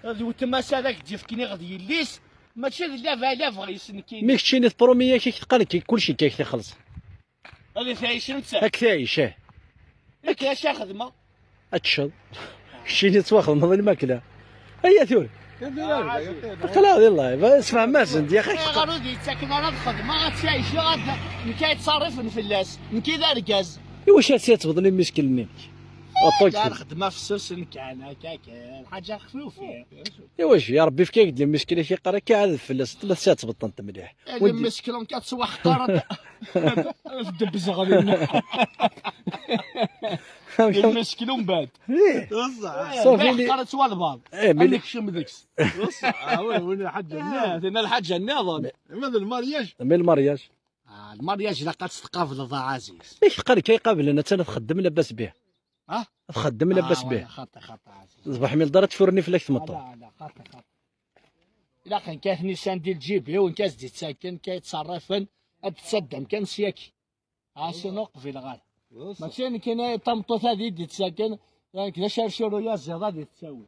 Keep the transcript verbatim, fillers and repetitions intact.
D wetma-s ara k-d-yefken iɣed yelli-s, mačči d laba laba yessen kini. Mi keččini tpromi-yak, ak teqqar nekk kulci akka ak t-ixelleṣ. Ad t-yɛic netta. Ak t-yɛic, eh. Nekk acu xedmeɣ? Ad teččeḍ. Keččini tettwaxedmeḍ i lmakla. Aya tura. Aql-aɣ di live, sfehmem-asen-d, ya xi. Ayɣer ur d-yettaken ara ad xedmeɣ, ad tt-yɛiceɣ, ad nekk ay ttṣerrifen fell-as, nekk i d argaz. Iwacu ad tt-yatbḍen i miskin-nni? Aṭak. Ar xedmeɣ fessusen kan, akka kan, lḥaǧa xfifi. Iwacu, ya Rebbi, efk-ak-d lmiskin-ik, iqqar akka, ɛad fell-as, ma tessatbeḍ-tent mliḥ. Wid- Lmiskin-ik ad tettwaḥqareḍ. Tdebbzeɣ dinna. Lmiskin umbeɛd. Ih. Ṣṣeḥ. Ṣafi. Ḥqar ad twalbaḍ. Eh, mais- Ad nekcem deg-s. Ṣṣeḥ, ah, oui, oui, lḥaǧa-nni. Ah, tinna lḥaǧa nniḍen. Ma d lmaryaj. Mais lmaryaj. Ah, lmaryaj ilaq ad tt-tqableḍ, a Ɛaziz. Yak teqqar-ik ay qablen, attan ad txeddem labas bih. Ah? Ad txeddem labas bih. Xaṭi, xaṭi, Ɛaziz. Ṣbeḥ mi lḍar ad tfurni fell-ak tmeṭṭut. Ala, ala, xaṭi, xaṭi. Ilaq nekk ad ten-isan di lǧib-iw, nekk ad s-d-ittaken, nekk ad yettṣerrifen, ad d-ttaddam kan syaki. Ah, sinon ur qbileɣ ara. Mačči nekk, tameṭṭut ad yi-d-ittaken, nekk d acercur uyaziḍ ad yi-d-ttawi.